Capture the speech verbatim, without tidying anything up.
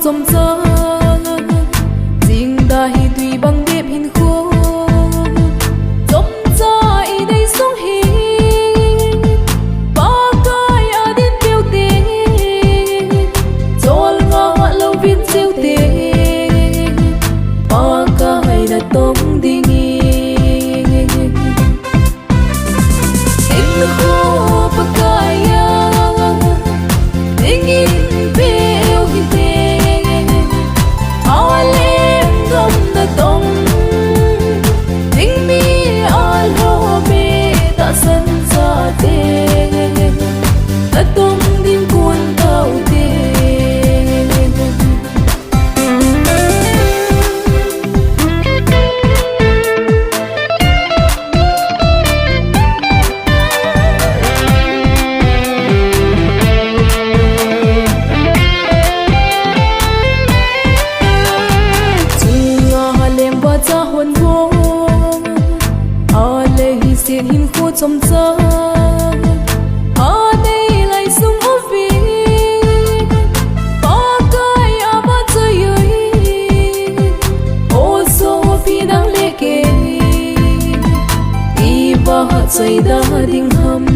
Chomcha, jingda hi tui bang bep hinkho. Chomcha i nei sung hi, Pakai a din peuh te, cholngah louvin cheu te, Pakai natong dingin. Hinkho Pakai a, dingin peuh hite. A lenggam natong ding mi a lhobe tahsan chate, natong ding kun taute. Chunga ha lengba cha hon vo, a le hi sin hinkho chomcha, a nei lai sung uve, Pakai a va choi ui, o sopi nang le kei, i va ha choi da ding ham.